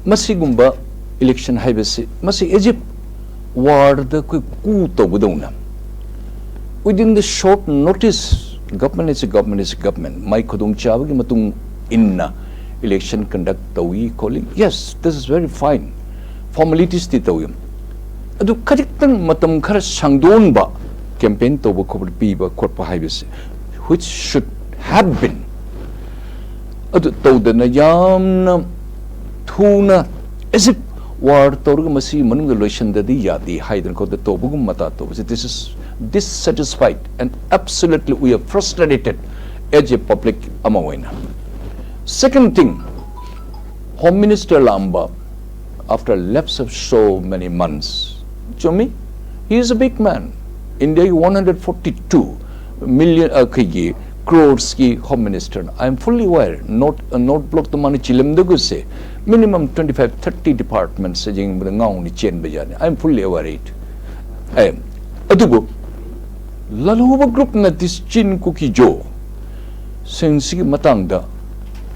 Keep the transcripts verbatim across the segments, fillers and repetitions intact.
ꯃꯁꯤꯒꯨꯝꯕ election ꯍꯥꯏꯕꯁꯤ, ꯃꯁꯤ as if warꯗ ꯑꯩꯈꯣꯏ coup ꯇꯧꯕꯗꯧꯅ, within the short notice, government is a government is a government, ꯃꯥꯏ ꯈꯨꯗꯣꯡꯆꯥꯕꯒꯤ ꯃꯇꯨꯡ ꯏꯟꯅ election conduct ꯇꯧꯏ ꯈꯣꯠꯂꯤ, yes, this is very fine, formalitesꯇꯤ ꯇꯧꯏ꯫ ꯑꯗꯨ ꯈꯖꯤꯛꯇꯪ ꯃꯇꯝ ꯈꯔ ꯁꯥꯡꯗꯣꯛꯍꯟꯕ, campaign ꯇꯧꯕ ꯈꯣꯠꯄ, ꯄꯤꯕ ꯈꯣꯠꯄ ꯍꯥꯏꯕꯁꯦ, which should have been, ꯑꯗꯨ ꯇꯧꯗꯅ ꯌꯥꯝꯅ ꯊꯨꯅ as if war ꯇꯧꯔꯒ ꯃꯁꯤ ꯃꯅꯨꯡꯗ ꯂꯣꯏꯁꯤꯟꯗꯗꯤ ꯌꯥꯗꯦ ꯍꯥꯏꯗꯅ ꯈꯣꯠꯇ ꯇꯧꯕꯒꯨꯝ ꯃꯇꯥ ꯇꯧꯕꯁꯦ, this is dissatisfied and absolutely we are frustrated as a public ꯑꯃ ꯑꯣꯏꯅ꯫ Second thing, Home Minister ꯂꯥꯛꯑꯝꯕ after lapse of so many months, ꯆꯨꯝꯃꯤ, he is a big man, India one hundred forty two million ꯑꯩꯈꯣꯏꯒꯤ crores ꯀꯤ Home Minister꯫ I am fully aware, note, note block ꯇ ꯃꯥꯅ ꯆꯤꯜꯂꯝꯗꯒꯨꯁꯦ minimum twenty five thirty departments ꯌꯦꯡꯕꯗ ꯉꯥꯎꯅ ꯆꯦꯟꯕ ꯌꯥꯅꯤ꯫ I am fully aware it꯫ ꯑꯦ, ꯑꯗꯨꯕꯨ ꯂꯥꯜꯍꯧꯕ groupꯅ this Chin Kuki Zo ꯁꯤꯡꯁꯤꯒꯤ ꯃꯇꯥꯡꯗ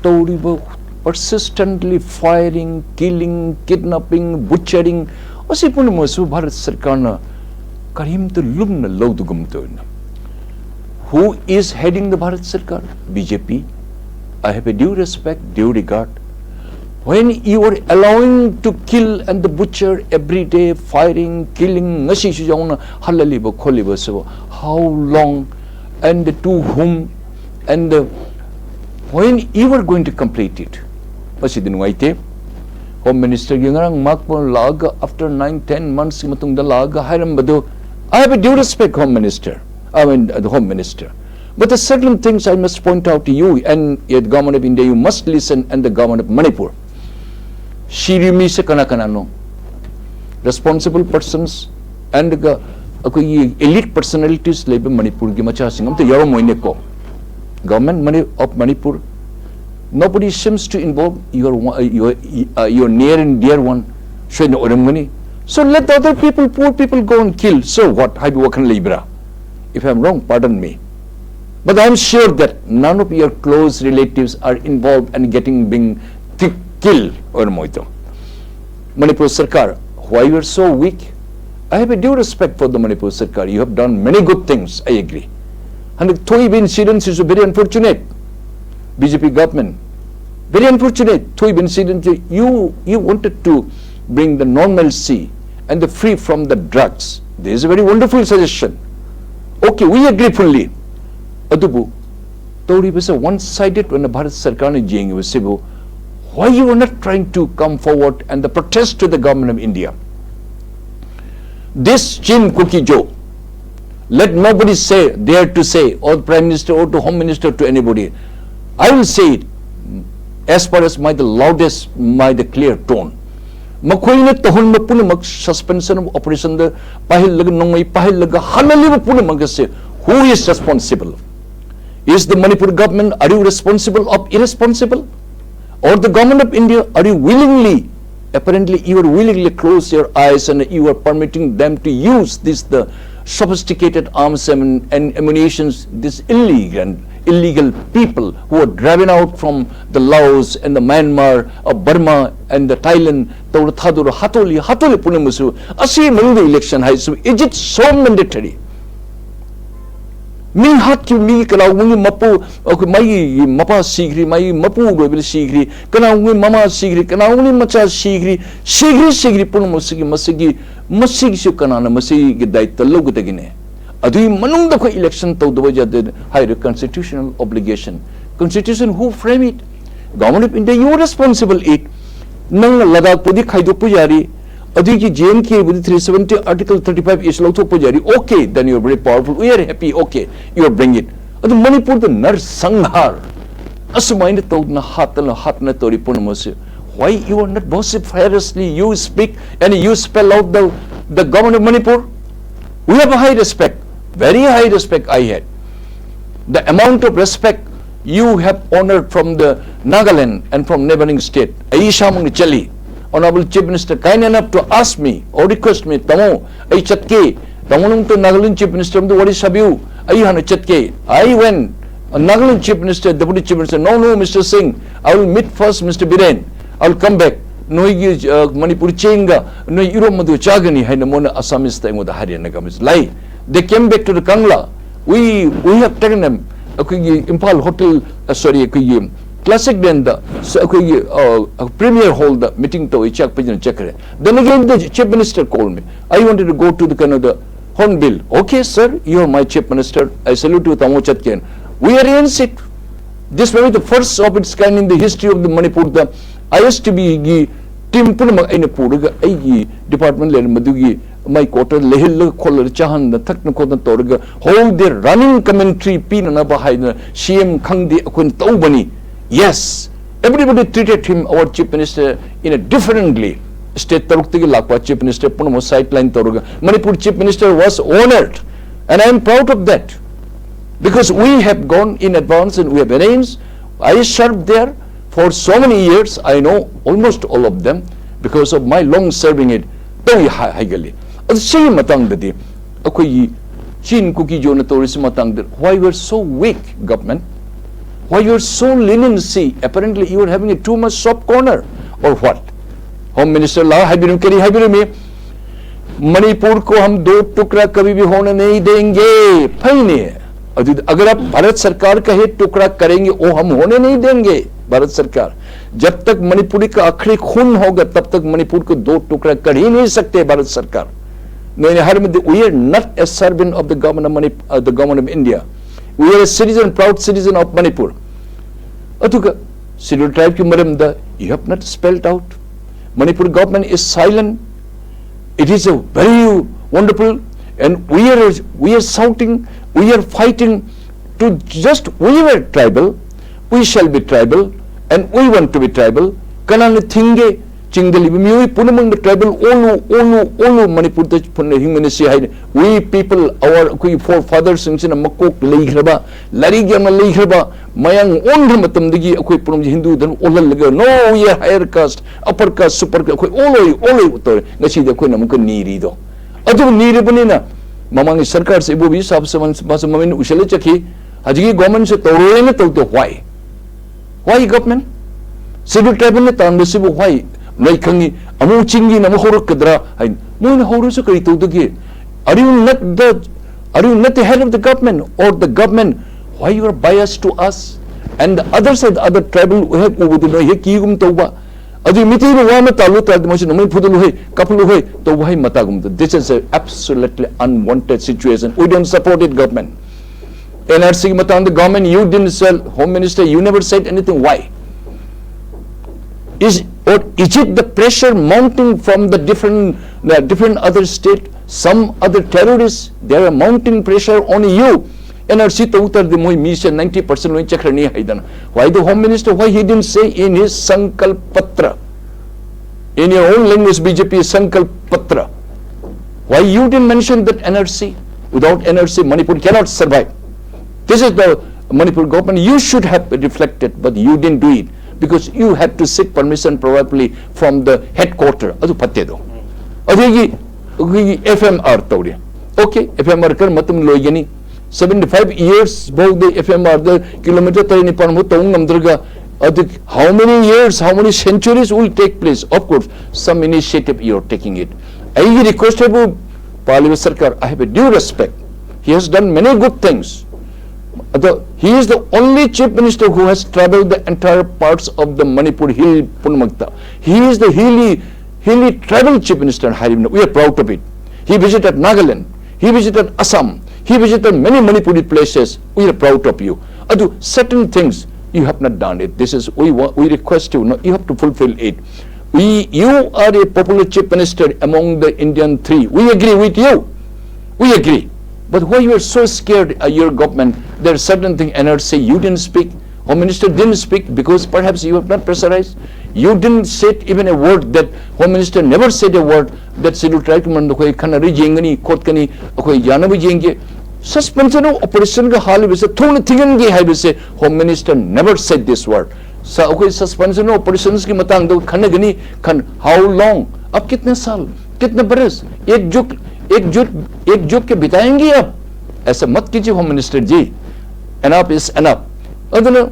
ꯇꯧꯔꯤꯕ persistently firing, killing, kidnapping, butchering ꯑꯁꯤ ꯄꯨꯝꯅꯃꯛꯁꯨ ꯚꯥꯔꯠ ꯁꯔꯀꯥꯔꯅ ꯀꯔꯤꯝꯇ ꯂꯨꯝꯅ ꯂꯧꯗꯒꯨꯝ ꯇꯧꯅ꯫ Who is heading the Bharat Sarkar? B J P. I have a due respect, due regard. When you are allowing to kill and the butcher every day, firing, killing, ꯉꯁꯤꯁꯨ ꯌꯥꯎꯅ ꯍꯜꯂꯜꯂꯤꯕ ꯈꯣꯠꯂꯤꯕꯁꯤꯕꯨ, how long and to whom and when you are going to complete it? ꯃꯁꯤꯗꯤ ꯅꯨꯡꯉꯥꯏꯇꯦ꯫ Home Minister ꯒꯤ ꯉꯔꯥꯡ ꯃꯍꯥꯛꯄꯨ ꯂꯥꯛꯑꯒ after nine ten months ꯀꯤ ꯃꯇꯨꯡꯗ ꯂꯥꯛꯑꯒ ꯍꯥꯏꯔꯝꯕꯗꯨ, I have a due respect, Home Minister, I mean, the Home Minister. But the certain things I must point out to you and the Government of India, you must listen, and the Government of Manipur. ꯁꯤꯔꯤꯃꯤꯁꯦ ꯀꯅꯥ ꯀꯅꯥꯅꯣ? Responsible persons and ꯑꯩꯈꯣꯏꯒꯤ elite personalities ꯂꯩꯕ ꯃꯅꯤꯄꯨꯔꯒꯤ ꯃꯆꯥꯁꯤꯡ ꯑꯝꯇ ꯌꯥꯎꯔꯝꯃꯣꯏꯅꯦꯀꯣ꯫ Government Mani-, of Manipur, nobody seems to involve your, your, your near and dear one. ꯁꯣꯏꯗꯅ ꯑꯣꯏꯔꯝꯒꯅꯤ꯫ So let the other people, poor people, go and kill. So what? ꯍꯥꯏꯕ ꯋꯥꯈꯜ ꯂꯩꯕ꯭ꯔꯥ? If I am wrong, pardon me. But I am sure that none of your close relatives are involved and getting being thi-, killed ꯑꯣꯏꯔꯝꯃꯣꯏꯗꯣ꯫ Manipur Sarkar, why you are so weak? I have a due respect for the Manipur Sarkar. You have done many good things, I agree. And the Thoibi incident is very unfortunate. B J P government, very unfortunate. Thoibi incident, you, you wanted to bring the normalcy and the free from the drugs. This is a very wonderful suggestion. Okay, we agree fully. ꯑꯗꯨꯕꯨ ꯇꯧꯔꯤꯕꯁꯦ one sided ꯑꯣꯏꯅ ꯚꯥꯔꯠ ꯁꯔꯀꯥꯔꯅ ꯌꯦꯡꯉꯤꯕꯁꯤꯕꯨ, why you are not trying to come forward and the protest to the government of India? This Chin Kuki Joe, let nobody say, dare to say, or Prime Minister or to Home Minister, to anybody. I will say it as far as my the loudest, my the clear tone. ꯃꯈꯣꯏꯅ ꯇꯧꯍꯟꯕ ꯄꯨꯝꯅꯃꯛ suspension of operationꯗ ꯄꯥꯏꯍꯜꯂꯒ, ꯅꯣꯡꯃꯩ ꯄꯥꯏꯍꯜꯂꯒ ꯍꯜꯍꯜꯂꯤꯕ ꯄꯨꯝꯅꯃꯛ ꯑꯁꯤ, who is responsible? Is the Manipur government, are you responsible of irresponsible? Or the government of India, are you willingly, apparently you are willingly close your eyes and you are permitting them to use this, the sophisticated arms and, and ammunitions, these illegal, illegal people who are driven out from the Laos and the Myanmar, of Burma and the Thailand, ꯇꯧꯔ ꯊꯥꯗꯣꯔ ꯍꯥꯠꯇꯣꯛꯂꯤ, ꯍꯥꯠꯇꯣꯛꯂꯤ ꯄꯨꯝꯅꯃꯛꯁꯨ ꯑꯁꯤꯒꯤ ꯃꯅꯨꯡꯗ election ꯍꯥꯏꯁꯨ, is it so mandatory? ꯃꯤ ꯍꯥꯠꯈꯤꯕ ꯃꯤꯒꯤ ꯀꯅꯥꯒꯨꯝꯕꯒꯤ ꯃꯄꯨ, ꯑꯩꯈꯣꯏ ꯃꯥꯒꯤ ꯃꯄꯥ ꯁꯤꯈ꯭ꯔꯤ, ꯃꯥꯒꯤ ꯃꯄꯨ ꯑꯣꯏꯕꯅ ꯁꯤꯈ꯭ꯔꯤ, ꯀꯅꯥꯒꯨꯝꯕꯒꯤ ꯃꯃꯥ ꯁꯤꯈ꯭ꯔꯤ, ꯀꯅꯥꯒꯨꯝꯕꯒꯤ ꯃꯆꯥ ꯁꯤꯈ꯭ꯔꯤ, ꯁꯤꯈ꯭ꯔꯤ, ꯁꯤꯈ꯭ꯔꯤ ꯄꯨꯝꯅꯃꯛꯁꯤꯒꯤ ꯃꯁꯤꯒꯤ, ꯃꯁꯤꯒꯤꯁꯨ ꯀꯅꯥꯅ ꯃꯁꯤꯒꯤ ꯗꯥꯏꯇ ꯂꯧꯒꯗꯒꯦꯅꯦ? ꯑꯗꯨꯒꯤ ꯃꯅꯨꯡꯗ ꯑꯩꯈꯣꯏ election ꯇꯧꯗꯕ ꯌꯥꯗꯦ ꯍꯥꯏꯔ constitutional obligation. Constitution who frame it? Government of India, you responsible it. ꯅꯪꯅ ꯂꯗꯥꯈꯄꯨꯗꯤ ꯈꯥꯏꯗꯣꯛꯄ ꯌꯥꯔꯤ, ꯑꯗꯨꯒꯤ J N K ꯕꯨꯗꯤ three seventy Article thirty five A ꯁꯤ ꯂꯧꯊꯣꯛꯄ ꯌꯥꯔꯤ, okay, then you are very powerful, we are happy, okay, you are bring it. ꯑꯗꯨ ꯃꯅꯤꯄꯨꯔꯗ ꯅꯔꯁꯪꯍꯥꯔ ꯑꯁꯨꯃꯥꯏꯅ ꯇꯧꯗꯅ ꯍꯥꯠꯇꯅ ꯍꯥꯠꯇꯅ ꯇꯧꯔꯤ ꯄꯨꯝꯅꯃꯛꯁꯦ, why you are not vociferously you speak and you spell out the, the government of Manipur? We have a high respect, very high respect I had. The amount of respect you have honored from the Nagaland and from neighboring state. ꯑꯩ ꯏꯁꯥꯃꯛꯅ ꯆꯠꯂꯤ꯫ Honorable Chief Minister kind enough to ask me or request me, ꯇꯥꯃꯣ, ꯑꯩ ꯆꯠꯀꯦ꯫ ꯇꯥꯃꯣ ꯅꯪꯇ Nagaland Chief Minister ꯑꯃꯗ ꯋꯥꯔꯤ ꯁꯥꯕꯤꯌꯨ꯫ ꯑꯩ ꯍꯥꯟꯅ ꯆꯠꯀꯦ꯫ I went. Nagaland Chief Minister, Deputy Chief Minister, no, no, Mister Singh, I will meet first Mister Biren. I will come back. ꯅꯣꯏꯒꯤ ꯃꯅꯤꯄꯨꯔ ꯆꯦꯡꯒ ꯅꯣꯏ ꯏꯔꯣꯝꯕꯗꯨ ꯆꯥꯒꯅꯤ ꯍꯥꯏꯅ ꯃꯣꯏꯅ ꯑꯁꯥꯃꯤꯁꯇ ꯑꯩꯉꯣꯟꯗ ꯍꯥꯏꯔꯦ꯫ Nagamese lie. They came back to the Kangla. We we have taken them. ꯑꯩꯈꯣꯏꯒꯤ Imphal hotel, ꯁꯣꯔꯤ, ꯑꯩꯈꯣꯏꯒꯤ classic ꯂꯦꯟꯗ ꯑꯩꯈꯣꯏꯒꯤ ꯄ꯭ꯔꯤꯃꯤꯌꯔ ꯍꯣꯜꯗ ꯃꯤꯇꯤꯡ ꯇꯧꯋꯤ, ꯆꯥꯛ ꯄꯤꯖꯅ ꯆꯠꯈ꯭ꯔꯦ꯫ Then again the chief minister called me. I wanted to go to the ꯀꯩꯅꯣꯗ, Hornbill. Okay sir, you are my chief minister. I salute you. ꯇꯥꯃꯣ ꯆꯠꯀꯦꯅ. We arranged it. This may be the first of its kind in the history of the Manipur. The I S T Bꯒꯤ team ꯄꯨꯝꯅꯃꯛ ꯑꯩꯅ ꯄꯨꯔꯒ ꯑꯩꯒꯤ department ꯂꯩꯔꯝꯕꯗꯨꯒꯤ ꯃꯥꯏ quarter ꯂꯩꯍꯜꯂꯒ ꯈꯣꯠꯂꯒ ꯆꯥꯍꯟꯗꯅ ꯊꯛꯇꯅ ꯈꯣꯠꯇꯅ ꯇꯧꯔꯒ whole day running commentary ꯄꯤꯅꯅꯕ ꯍꯥꯏꯗꯅ C M ꯈꯪꯗꯦ ꯑꯩꯈꯣꯏꯅ ꯇꯧꯕꯅꯤ꯫ Yes, everybody treated him, our chief minister, in a differently. State ꯇꯔꯨꯛꯇꯒꯤ ꯂꯥꯛꯄ chief minister ꯄꯨꯝꯅꯃꯛ sideline ꯇꯧꯔꯒ Manipur chief minister was honored, and I am proud of that. Because we have gone in advance and we have arranged. I served there for so many years. I know almost all of them because of my long serving it. ꯇꯧꯏ ꯍꯥꯏ- ꯍꯥꯏꯒꯜꯂꯤ꯫ ꯑꯗꯨ ꯁꯤꯒꯤ ꯃꯇꯥꯡꯗꯗꯤ ꯑꯩꯈꯣꯏꯒꯤ ꯆꯤꯟ ꯀꯨꯀꯤ ꯖꯣꯅ ꯇꯧꯔꯤꯁꯤ ꯃꯇꯥꯡꯗ, why you are so weak, government? Why you are so leniency? Apparently you are having a too much soft corner or what? Home minister ꯂꯥꯛꯑ ꯍꯥꯏꯕꯤꯔꯝꯃꯤ, ꯀꯔꯤ ꯍꯥꯏꯕꯤꯔꯝꯃꯤ? मणिपुर को हम दो टुकड़ा कभी भी होने नहीं देंगे। ꯐꯩꯅꯦ꯫ ꯑꯗꯨꯗꯤ अगर आप भारत सरकार कहे टुकड़ा करेंगे, वो हम होने नहीं देंगे। भारत सरकार, जब तक मणिपुरी का आखिरी खून होगा, तब तक मणिपुर को दो टुकड़ा कर ही नहीं सकते भारत सरकार। ꯅꯣꯏꯅ ꯍꯥꯏꯔꯝꯕꯗꯤ, we are not a servant of the government of Manip- uh, the government of India. We are a citizen, proud citizen of Manipur. ꯑꯗꯨꯒ Scheduled Tribe ꯀꯤ ꯃꯔꯝꯗ you have not spelled out. Manipur government is silent. It is a very wonderful, and we are, we are shouting, we are fighting to just, we were tribal, we shall be tribal, and we want to be tribal. ꯀꯅꯥꯅ ꯊꯤꯡꯒꯦ? ꯆꯤꯡꯗ ꯂꯩꯕ ꯃꯤꯑꯣꯏ ꯄꯨꯝꯅꯃꯛꯅ tribal ꯑꯣꯜꯂꯨ, ꯑꯣꯜꯂꯨ, ꯑꯣꯜꯂꯨ, ꯃꯅꯤꯄꯨꯔꯗ ꯄꯨꯟꯅ ꯍꯤꯡꯃꯤꯟꯅꯁꯤ ꯍꯥꯏꯅ꯫ We people, our, ꯑꯩꯈꯣꯏꯒꯤ forefathers ꯁꯤꯡꯁꯤꯅ ꯃꯀꯣꯛ ꯂꯩꯈ꯭ꯔꯕ, ꯂꯥꯏꯔꯤꯛ ꯌꯥꯝꯅ ꯂꯩꯈ꯭ꯔꯕ, ꯃꯌꯥꯡ ꯑꯣꯟꯈ꯭ꯔ ꯃꯇꯝꯗꯒꯤ ꯑꯩꯈꯣꯏ ꯄꯨꯝꯅꯃꯛꯁꯦ ꯍꯤꯟꯗꯨꯗ ꯑꯗꯨꯝ ꯑꯣꯜꯍꯜꯂꯒ, no, we are higher caste, upper caste, super caste, ꯑꯩꯈꯣꯏ ꯑꯣꯜꯂꯣꯏ, ꯑꯣꯜꯂꯣꯏ ꯇꯧꯔꯦ꯫ ꯉꯁꯤꯗꯤ ꯑꯩꯈꯣꯏꯅ ꯑꯃꯨꯛꯀ ꯅꯤꯔꯤꯗꯣ꯫ ꯑꯗꯨ ꯅꯤꯔꯕꯅꯤꯅ ꯃꯃꯥꯡꯒꯤ ꯁꯔꯀꯥꯔꯁꯦ ꯏꯕꯣꯕꯤ ꯁꯥꯕ ꯃꯃꯤꯡ ꯎꯁꯤꯜꯂ ꯆꯠꯈꯤ꯫ ꯍꯧꯖꯤꯛꯀꯤ government ꯁꯦ ꯇꯧꯔꯣꯏꯅ ꯇꯧꯗꯣ, why? Why government? Scheduled Tribal ꯅ ꯇꯥꯟꯕꯁꯤꯕꯨ why? ꯅꯣꯏ ꯈꯪꯉꯤ, ꯑꯃꯨꯛ ꯆꯤꯡꯒꯤꯅ ꯑꯃꯨꯛ ꯍꯧꯔꯛꯀꯗ꯭ꯔꯥ ꯍꯥꯏꯅ꯫ ꯃꯣꯏꯅ ꯍꯧꯔꯁꯨ ꯀꯔꯤ ꯇꯧꯗꯒꯦ? Are you not the, are you not the head of the government or the government? Why you are biased to us and the other side, other tribal ꯍꯦꯛ ꯎꯕꯗ ꯅꯣꯏ ꯍꯦꯛ ꯀꯤꯒꯨꯝ ꯇꯧꯕ? ꯑꯗꯨ ꯃꯤꯇꯩꯅ ꯋꯥ ꯑꯃ ꯇꯥꯜꯂꯨ ꯇꯥꯔꯗꯤ ꯃꯣꯏꯁꯨ ꯅꯣꯡꯃꯩ ꯐꯨꯗꯠꯂꯨ ꯍꯩ, ꯀꯥꯞꯍꯜꯂꯨ ꯍꯩ ꯇꯧꯕ ꯍꯩ ꯃꯇꯥꯒꯨꯝꯕꯗ, this is a absolutely unwanted situation. We don't support it, government. N R C ꯒꯤ ꯃꯇꯥꯡꯗ, government, you didn't sell, Home Minister, you never said anything. Why? Is, or is it the pressure mounting from the different, the different other state, some other terrorists, they are mounting pressure on you? N R C ꯇꯧ ꯇꯥꯔꯗꯤ ꯃꯣꯏ ꯃꯤꯁꯦ ninety percent ꯂꯣꯏ ꯆꯠꯈ꯭ꯔꯅꯤ ꯍꯥꯏꯗꯅ꯫ Why the Home Minister, why he didn't say in his Sankalp Patra, in your own language, B J P Sankalp Patra, why you didn't mention that N R C? Without N R C, Manipur cannot survive. This is the Manipur government. You should have reflected, but you didn't do it because you had to seek permission probably from the headquarter. ꯑꯗꯨ ꯐꯠꯇꯦꯗꯣ꯫ ꯑꯗꯒꯤ ꯑꯩꯈꯣꯏꯒꯤ F M R ꯇꯧꯔꯤ꯫ Okay, F M R ꯀꯔꯝꯕ ꯃꯇꯝ ꯂꯣꯏꯒꯅꯤ? Seventy five years ꯐꯥꯎꯗ F M R ꯗ kilometer ꯇꯔꯦꯠ ꯅꯤꯄꯥꯟ ꯐꯥꯎ ꯇꯧꯕ ꯉꯝꯗ꯭ꯔꯒ, ꯑꯗꯨ how many years, how many centuries will take place? Of course, some initiative you are taking it. ꯑꯩꯒꯤ request ꯍꯥꯏꯕꯨ, ꯄꯥꯜꯂꯤꯕ ꯁꯔꯀꯥꯔ, I have a due respect. He has done many good things. ꯑꯗꯣ, he is the only chief minister who has traveled the entire parts of the Manipur hill ꯄꯨꯝꯅꯃꯛꯇ. He is the hilly, hilly tribal chief minister ꯍꯥꯏꯔꯤꯕꯅ, we are proud of it. He visited Nagaland, he visited Assam, he visited many Manipuri places. We are proud of you. ꯑꯗꯨ, certain things you have not done it. This is, we wa-, we request you, no, you have to fulfill it. We, you are a popular chief minister among the Indian three. We agree with you. We agree. But why you are so scared, uh, your government? There are certain things, N R C, you didn't speak. Home Minister didn't speak because perhaps you have not pressurized. You didn't said even a word that, Home Minister never said a word that Scheduled Tribe ꯀꯨꯝꯕ ꯑꯩꯈꯣꯏ ꯈꯟꯅꯔ ꯌꯦꯡꯒꯅꯤ, ꯈꯣꯠꯀꯅꯤ, ꯑꯩꯈꯣꯏ ꯌꯥꯅꯕ ꯌꯦꯡꯒꯦ꯫ Suspension of operation ꯒ ꯍꯥꯏꯔꯤꯕꯁꯦ ꯊꯨꯅ ꯊꯤꯡꯍꯟꯒꯦ ꯍꯥꯏꯕꯁꯦ Home Minister never said this word. ꯁ-, ꯑꯩꯈꯣꯏ suspension of operations ꯀꯤ ꯃꯇꯥꯡꯗ ꯈꯟꯅꯒꯅꯤ, ꯈꯟ-, how long? अब कितने साल? कितने बरस? एकजुट, एकजुट, एकजुट के बिताएंगे अब? ऐसा मत कीजिए Home Minister ji. Enough is enough. ꯑꯗꯨꯅ,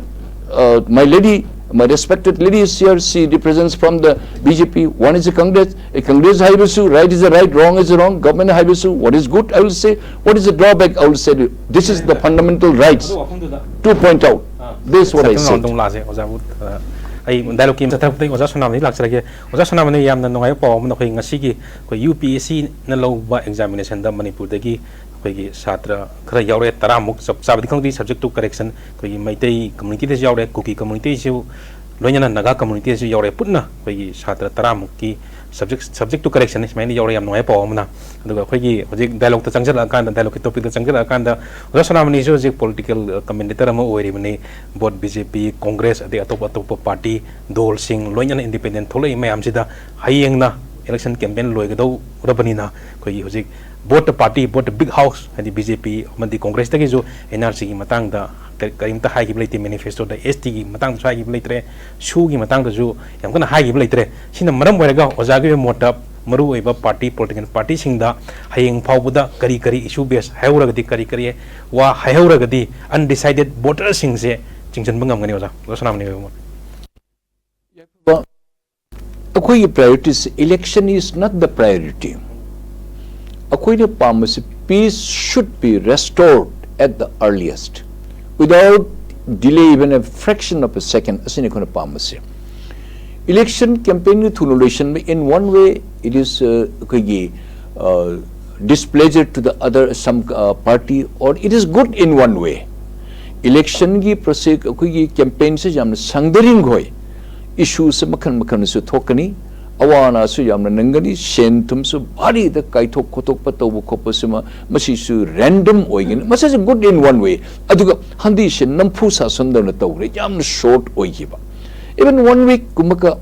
uh, my lady, My respected lady is here, she represents from the B J P. One is a Congress. A Congress ꯍꯥꯏꯕꯁꯨ, right is the right, wrong is the wrong. Government ꯍꯥꯏꯕꯁꯨ, what is good, I will say. What is the drawback, I will say. This is the fundamental rights to point out. This is what I said. Second round ꯑꯃꯨꯛ ꯂꯥꯛꯑꯁꯦ ꯑꯣꯖꯥꯕꯨ꯫ ꯑ, ꯑꯩ ꯗꯥꯏꯂꯣꯛꯀꯤ ꯆꯠꯊꯔꯛꯄꯗꯒꯤ ꯑꯣꯖꯥ ꯁꯣꯅꯥꯃꯅꯤ ꯂꯥꯛꯆꯔꯒꯦ꯫ ꯑꯣꯖꯥ ꯁꯣꯅꯥꯃꯅꯤ, ꯌꯥꯝꯅ ꯅꯨꯡꯉꯥꯏꯕ ꯄꯥꯎ ꯑꯃꯅ ꯑꯩꯈꯣꯏ ꯉꯁꯤꯒꯤ ꯑꯩꯈꯣꯏ ꯌꯨ ꯄꯤ ꯑꯦꯁ ꯁꯤꯅ ꯂꯧꯕ ꯑꯦꯛꯖꯥꯃꯤꯅꯦꯁꯟꯗ ꯃꯅꯤꯄꯨꯔꯗꯒꯤ ꯑꯩꯈꯣꯏꯒꯤ ꯁꯥꯇ꯭ꯔ ꯈꯔ ꯌꯥꯎꯔꯦ, ꯇꯔꯥꯃꯨꯛ, ꯆꯞ ꯆꯥꯕꯗꯤ ꯈꯪꯗꯦ, subject to correction, ꯑꯩꯈꯣꯏꯒꯤ ꯃꯩꯇꯩ ꯀꯝꯃꯨꯅꯤꯇꯤꯗꯁꯨ ꯌꯥꯎꯔꯦ, ꯀꯨꯀꯤ ꯀꯝꯃꯨꯅꯤꯇꯤꯁꯨ, ꯂꯣꯏꯅꯅ ꯅꯥꯒꯥ ꯀꯝꯃꯨꯅꯤꯇꯤꯁꯨ ꯌꯥꯎꯔꯦ꯫ ꯄꯨꯟꯅ ꯑꯩꯈꯣꯏꯒꯤ ꯁꯥꯇ꯭ꯔ ꯇꯔꯥꯃꯨꯛꯀꯤ subject, subject to correction ꯁꯨꯃꯥꯏꯅ ꯌꯥꯎꯔꯦ꯫ ꯌꯥꯝ ꯅꯨꯡꯉꯥꯏꯕ ꯄꯥꯎ ꯑꯃꯅ꯫ ꯑꯗꯨꯒ ꯑꯩꯈꯣꯏꯒꯤ ꯍꯧꯖꯤꯛ ꯗꯥꯏꯂꯣꯛꯇ ꯆꯪꯁꯤꯜꯂꯛꯑꯀꯥꯟꯗ, ꯗꯥꯏꯂꯣꯛꯀꯤ ꯇꯣꯄꯤꯛꯇ ꯆꯪꯁꯤꯜꯂꯛꯑꯀꯥꯟꯗ, ꯑꯣꯖꯥ ꯁꯣꯅꯥꯃꯅꯤꯁꯨ ꯍꯧꯖꯤꯛ ꯄꯣꯂꯤꯇꯤꯀꯦꯜ ꯀꯃꯦꯟꯇꯦꯇꯔ ꯑꯃ ꯑꯣꯏꯔꯤꯕꯅꯤ꯫ ꯕꯣꯠ ꯕꯤ ꯖꯦ ꯄꯤ, ꯀꯣꯡꯒ꯭ꯔꯦꯁ, ꯑꯗꯩ ꯑꯇꯣꯞ ꯑꯇꯣꯞꯄ ꯄꯥꯔꯇꯤ, ꯗꯣꯜꯁꯤꯡ, ꯂꯣꯏꯅꯅ ꯏꯟꯗꯤꯄꯦꯟꯗꯦꯟ ꯊꯣꯛꯂꯛꯏ ꯃꯌꯥꯝꯁꯤꯗ ꯍꯌꯦꯡꯅ ꯏꯂꯦꯛꯁꯟ ꯀꯦꯝꯄꯦꯟ ꯂꯣꯏꯒꯗꯧꯔꯕꯅꯤꯅ, ꯑꯩꯈꯣꯏꯒꯤ ꯍꯧꯖꯤꯛ both the party, both the big house, ꯍꯥꯏꯗꯤ ꯕꯤ ꯖꯦ ꯄꯤ ꯑꯃꯗꯤ ꯀꯣꯡꯒ꯭ꯔꯦꯁꯇꯒꯤꯁꯨ ꯑꯦꯟ ꯑꯥꯔ ꯁꯤꯒꯤ ꯃꯇꯥꯡꯗ ꯀꯔꯤ-, ꯀꯔꯤꯝꯇ ꯍꯥꯏꯈꯤꯕ ꯂꯩꯇꯦ꯫ ꯃꯦꯅꯤꯐꯦꯁꯇꯣꯗ ꯑꯦꯁ ꯇꯤꯒꯤ ꯃꯇꯥꯡꯗꯁꯨ ꯍꯥꯏꯈꯤꯕ ꯂꯩꯇ꯭ꯔꯦ, ꯁꯨꯒꯤ ꯃꯇꯥꯡꯗꯁꯨ ꯌꯥꯝ ꯀꯟꯅ ꯍꯥꯏꯈꯤꯕ ꯂꯩꯇ꯭ꯔꯦ꯫ ꯁꯤꯅ ꯃꯔꯝ ꯑꯣꯏꯔꯒ ꯑꯣꯖꯥꯒꯤ ꯑꯣꯏꯕ ꯃꯣꯠꯇ ꯃꯔꯨꯑꯣꯏꯕ ꯄꯥꯔꯇꯤ, ꯄꯣꯂꯤꯇꯤꯀꯦꯜ ꯄꯥꯔꯇꯤꯁꯤꯡꯗ ꯍꯌꯦꯡ ꯐꯥꯎꯕꯗ ꯀꯔꯤ ꯀꯔꯤ ꯏꯁꯨ ꯕꯦꯁ ꯍꯥꯏꯍꯧꯔꯒꯗꯤ, ꯀꯔꯤ ꯀꯔꯤ ꯋꯥ ꯍꯥꯏꯍꯧꯔꯒꯗꯤ ꯑꯟꯗꯤꯁꯥꯏꯗꯦꯠ ꯚꯣꯇꯔꯁꯤꯡꯁꯦ ꯆꯤꯡꯁꯤꯟꯕ ꯉꯝꯒꯅꯤ, ꯑꯣꯖꯥ? ꯑꯣꯖꯥ ꯁꯣꯅꯥꯃꯅꯤ ꯑꯣꯏꯕ ꯃꯣꯠ꯫ ꯑꯩꯈꯣꯏꯒꯤ priorities, election is not the priority. ꯑꯩꯈꯣꯏꯅ ꯄꯥꯝꯕꯁꯤ, peace should be restored at the earliest, without delay even a fraction of a second, ꯑꯁꯤꯅꯤ ꯑꯩꯈꯣꯏꯅ ꯄꯥꯝꯕꯁꯤ꯫ Election campaign ꯊꯨꯅ ꯂꯣꯏꯁꯤꯟꯕ, in one way it is, uh, ꯑꯩꯈꯣꯏꯒꯤ, uh, displeasure to the other, some, uh, party, or it is good in one way. Electionꯒꯤ process, ꯑꯩꯈꯣꯏꯒꯤ campaignꯁꯦ ꯌꯥꯝꯅ ꯁꯥꯡꯗꯔꯤꯡꯈꯣꯏ, issueꯁꯦ ꯃꯈꯜ ꯃꯈꯜꯁꯨ ꯊꯣꯛꯀꯅꯤ, ꯑꯋꯥ ꯑꯅꯥꯁꯨ ꯌꯥꯝꯅ ꯅꯪꯒꯅꯤ, ꯁꯦꯟ ꯊꯨꯝꯁꯨ ꯚꯥꯔꯤꯗ ꯀꯥꯏꯊꯣꯛ ꯈꯣꯠꯇꯣꯛꯄ ꯇꯧꯕ ꯈꯣꯠꯄꯁꯤꯃ, ꯃꯁꯤꯁꯨ random ꯑꯣꯏꯒꯅꯤ꯫ ꯃꯁꯤꯁꯨ good in one way꯫ ꯑꯗꯨꯒ ꯍꯟꯗꯤꯁꯦ ꯅꯝꯐꯨ ꯁꯥꯁꯟꯗꯧꯅ ꯇꯧꯈ꯭ꯔꯦ, ꯌꯥꯝꯅ short ꯑꯣꯏꯈꯤꯕ꯫ Even one week ꯀꯨꯝꯕꯒ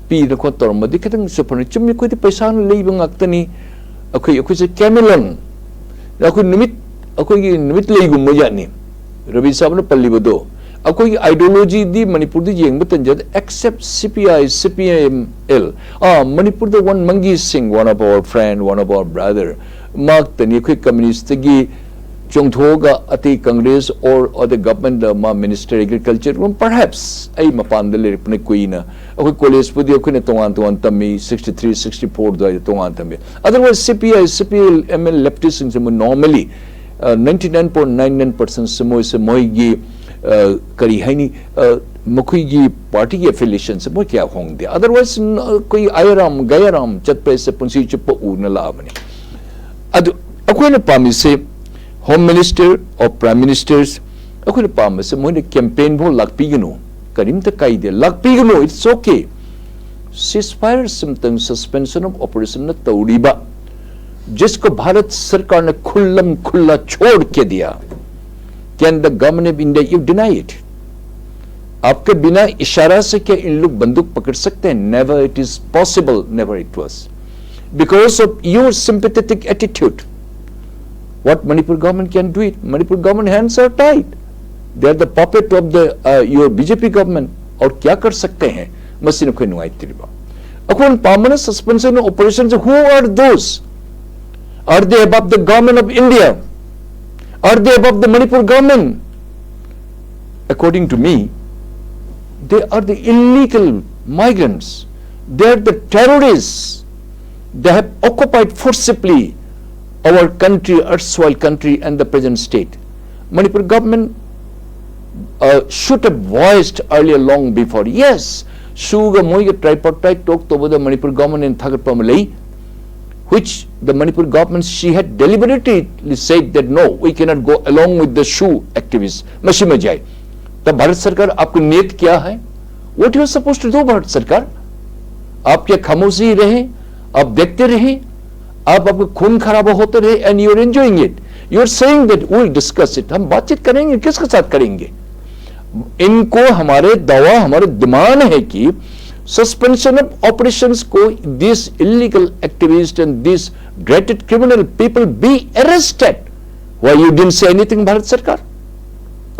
ꯄꯤꯗꯅ ꯈꯣꯠ ꯇꯧꯔꯝꯃꯗꯤ ꯈꯤꯇꯪꯁꯨ ꯐꯅꯤ꯫ ꯆꯨꯝꯃꯤ, ꯑꯩꯈꯣꯏꯗꯤ ꯄꯩꯁꯥꯅ ꯂꯩꯕ ꯉꯥꯛꯇꯅꯤ꯫ ꯑꯩꯈꯣꯏ, ꯑꯩꯈꯣꯏꯁꯦ ꯀꯦꯃꯦꯂꯣꯟ, ꯑꯩꯈꯣꯏ ꯅꯨꯃꯤꯠ, ꯑꯩꯈꯣꯏꯒꯤ ꯅꯨꯃꯤꯠ ꯂꯩꯒꯨꯝꯕ ꯖꯥꯠꯅꯤ꯫ ꯔꯕꯤ ꯁꯥꯕꯅ ꯄꯜꯂꯤꯕꯗꯣ, ꯑꯩꯈꯣꯏꯒꯤ ideologyꯗꯤ ꯃꯅꯤꯄꯨꯔꯗ ꯌꯦꯡꯕ ꯇꯟꯖꯥꯗ, except C P I, C P M L, ꯑꯥ, ꯃꯅꯤꯄꯨꯔꯗ one monkey sing, one of our friend, one of our brother, ꯃꯍꯥꯛꯇꯅꯤ ꯑꯩꯈꯣꯏ communistꯒꯤ ꯆꯣꯡꯊꯣꯛꯑꯒ ꯑꯇꯩ Congress or other government ꯃꯥ Minister Agriculture ꯒꯨꯝ, perhaps ꯑꯩ ꯃꯄꯥꯟꯗ ꯂꯩꯔꯛꯄꯅ ꯀꯨꯏꯅ, ꯑꯩꯈꯣꯏ ꯀꯣꯂꯦꯖꯄꯨꯗꯤ ꯑꯩꯈꯣꯏꯅ ꯇꯣꯉꯥꯟ ꯇꯣꯉꯥꯟ ꯇꯝꯃꯤ, sixty three sixty four ꯑꯗꯨꯋꯥꯏꯗ ꯇꯣꯉꯥꯟ ꯇꯝꯃꯤ꯫ Otherwise C P I, C P I M L leftist ꯁꯤꯡꯁꯦ ꯃꯣꯏ normally ninety nine point nine nine percent ꯁꯦ ꯃꯣꯏꯁꯦ ꯃꯣꯏꯒꯤ ꯑ, ꯀꯔꯤ ꯍꯥꯏꯅꯤ, ꯑ, ꯃꯈꯣꯏꯒꯤ party ꯒꯤ affiliation ꯁꯦ ꯃꯣꯏ ꯀꯌꯥ ꯍꯣꯡꯗꯦ꯫ Otherwise ꯑꯩꯈꯣꯏ ꯑꯥꯌꯥꯔꯥꯝ ꯒꯥꯌꯥꯔꯥꯝ ꯆꯠꯄ ꯍꯥꯏꯁꯦ ꯄꯨꯟꯁꯤ ꯆꯨꯞꯄ ꯎꯅ ꯂꯥꯛꯑꯕꯅꯤ꯫ ꯑꯗꯨ ꯑꯩꯈꯣꯏꯅ ꯄꯥꯝꯃꯤꯁꯦ Home Minister or Prime Ministers, ꯑꯩꯈꯣꯏꯅ ꯄꯥꯝꯕꯁꯦ ꯃꯣꯏꯅ campaign ꯐꯥꯎ ꯂꯥꯛꯄꯤꯒꯅꯨ, ꯀꯔꯤꯝꯇ ꯀꯥꯏꯗꯦ, ꯂꯥꯛꯄꯤꯒꯅꯨ, it's okay꯫ Ceasefire ꯑꯃꯇꯪ, suspension of operation ꯅ ꯇꯧꯔꯤꯕ, जिसको भारत सरकार ने खुल्लम खुल्ला छोड़ के दिया, can the government of India, you deny it? आपके बिना इशारा से क्या इन लोग बंदूक पकड़ सकते हैं? Never, it is possible, never it was। Because of your sympathetic attitude, what Manipur government can do it? Manipur government hands are tied, they are the puppet of the uh, your B J P government꯫ और क्या कर सकते हैं? ꯃꯁꯤꯅ ꯑꯩꯈꯣꯏ ꯅꯨꯡꯉꯥꯏꯇ꯭ꯔꯤꯕ꯫ ꯑꯩꯈꯣꯏꯅ ꯄꯥꯝꯕꯅ suspension operation say, who are those? Are they above the government of India? Are they above the Manipur government? According to me, they are the illegal migrants. They are the terrorists. They have occupied forcibly our country, erstwhile country, and the present state. Manipur government uh, should have voiced earlier, long before. Yes, ꯁꯨꯒ ꯃꯣꯏꯒ tripartite talk ꯇꯧꯕꯗ Manipur government ꯅ ꯊꯥꯒꯠꯄ ꯑꯃ ꯂꯩ, which the Manipur government, she had deliberately said that no, we cannot go along with the SHU activists. ꯃꯁꯤꯃ ꯌꯥꯏ꯫ तब भारत सरकार, आपकी नीयत क्या है? What you are supposed to do, Bharat सरकार? आप क्या खामोशी रहे? आप देखते रहे? आप, आपका खून खराबा होते रहे and you are enjoying it? You are saying that we will discuss it. हम बातचीत करेंगे, किसके साथ करेंगे? इनको हमारे दावा, हमारे demand है कि suspension of operations को, these illegal activists and these dreaded criminal people be arrested. Why you didn't say anything, Bharat सरकार?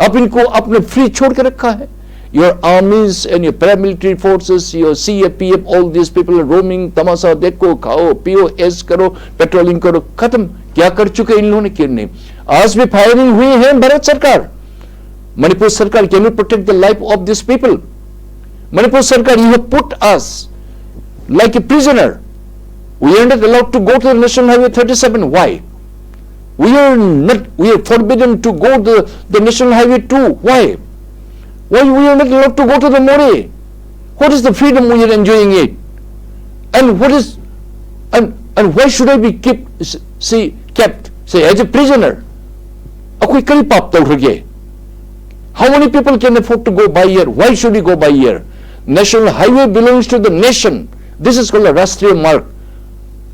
आप इनको आपने free छोड़ के रखा है। Your armies and your paramilitary forces, your C A P F, all these people are roaming, तमाशा देखो, खाओ, पियो, ऐश करो, patrolling करो, खत्म। क्या कर चुके इन लोगों ने, क्या नहीं। आज भी फायरिंग हुई है, भारत सरकार, मणिपुर सरकार, can you protect the life of this people? Manipur Sarkar, you have put us like a prisoner. We are not allowed to go to the National Highway thirty-seven. Why? We are not, we are forbidden to go to the National Highway two. Why? Why we are not allowed to go to the Moreh? What is the freedom we are enjoying it? And what is, and, and why should I be kept, say, kept, say, as a prisoner? ꯑꯩꯈꯣꯏ ꯀꯔꯤ ꯄꯥꯞ ꯇꯧꯈ꯭ꯔꯒꯦ? How many people can afford to go by air? Why should we go by air? National highway belongs to the nation. This is called a राष्ट्रीय मार्ग.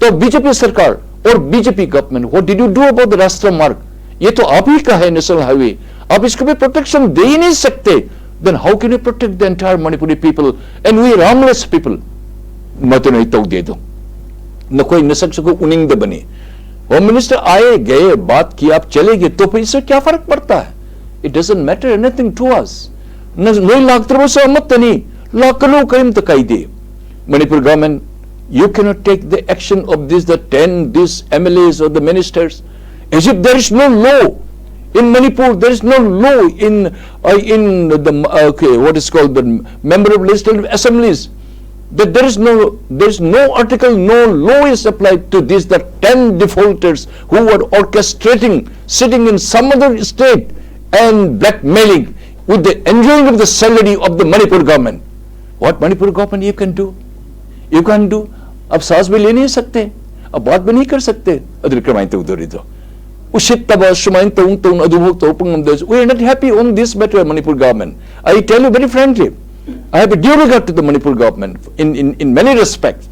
तो BJP सरकार और BJP government, what did you do about the राष्ट्रीय मार्ग? ये तो आप ही का है नेशनल हाईवे, आप इसको भी प्रोटेक्शन दे ही नहीं सकते. Then how can you protect the entire Manipuri people? And we are armless people. ꯃꯗꯨꯅ ꯑꯩ ꯇꯧꯗꯦ ꯑꯗꯣ. ꯅꯈꯣꯏ ꯅꯁꯛꯁꯨ ꯎꯅꯤꯡꯗꯕꯅꯤ. होम मिनिस्टर आए गए, बात की, आप चले गए, तो फिर इससे क्या फर्क पड़ता है? It doesn't matter anything to us. ꯅꯣꯏ ꯂꯥꯛꯇ꯭ꯔꯕꯁꯨ ꯑꯃꯠꯇꯅꯤ, ꯂꯥꯛꯀꯅꯨ, ꯀꯔꯤꯝꯇ ꯀꯥꯏꯗꯦ. Manipur government, you cannot take the action of this, the ten, these M L As or the ministers, as if there is no law in Manipur, there is no law in, uh, in the, uh, okay, what is called the member of legislative assemblies, that there is no, there is no article, no law is applied to these, the ten defaulters who were orchestrating, sitting in some other state and blackmailing with the enjoying of the salary of the Manipur government. What Manipur government you can do? You can do. अब सांस भी ले नहीं सकते, अब बात भी नहीं कर सकते. ꯑꯗꯨꯗꯤ ꯀꯃꯥꯏꯅ ꯇꯧꯗꯣꯔꯤꯗꯣ? ꯎꯁꯤꯠꯇꯕ ꯁꯨꯃꯥꯏꯅ ꯇꯧ ꯇꯧꯅ ꯑꯗꯨꯐꯥꯎ ꯇꯧꯔꯛꯄ ꯉꯝꯗꯕꯁꯦ, we are not happy on this matter, Manipur government. I tell you very frankly, I have a due regard to the Manipur government in, in, in many respects.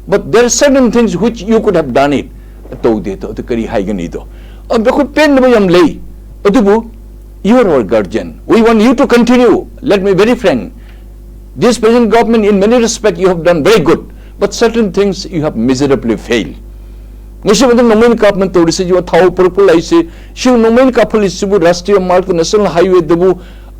But there are certain things which you could have done it. ꯇꯧꯗꯦ, ꯇꯧꯗꯦ, ꯀꯔꯤ ꯍꯥꯏꯒꯅꯤꯗꯣ? ꯑꯗꯣ ꯑꯩꯈꯣꯏ ꯄꯦꯟꯗꯕ ꯌꯥꯝ ꯂꯩ. ꯑꯗꯨꯕꯨ, you are our guardian. We want you to continue. Let me very frank. This present government, in many respects, you have done very good. But certain things, you have miserably failed. ꯉꯁꯤ ꯃꯇꯝ ꯅꯣꯡꯃꯩꯅ ꯀꯥꯞꯅ ꯇꯧꯔꯤꯁꯤ, ꯌꯣ ꯊꯥꯎ ꯄꯨꯔꯛꯄ ꯂꯩꯁꯤ, ꯁꯤ ꯅꯣꯡꯃꯩꯅ ꯀꯥꯞꯍꯜꯂꯤꯁꯤꯕꯨ ꯔꯥꯁꯇ꯭ꯔꯤꯌ ꯃꯥꯔꯒ, national ꯍꯥꯏꯋꯦꯗꯕꯨ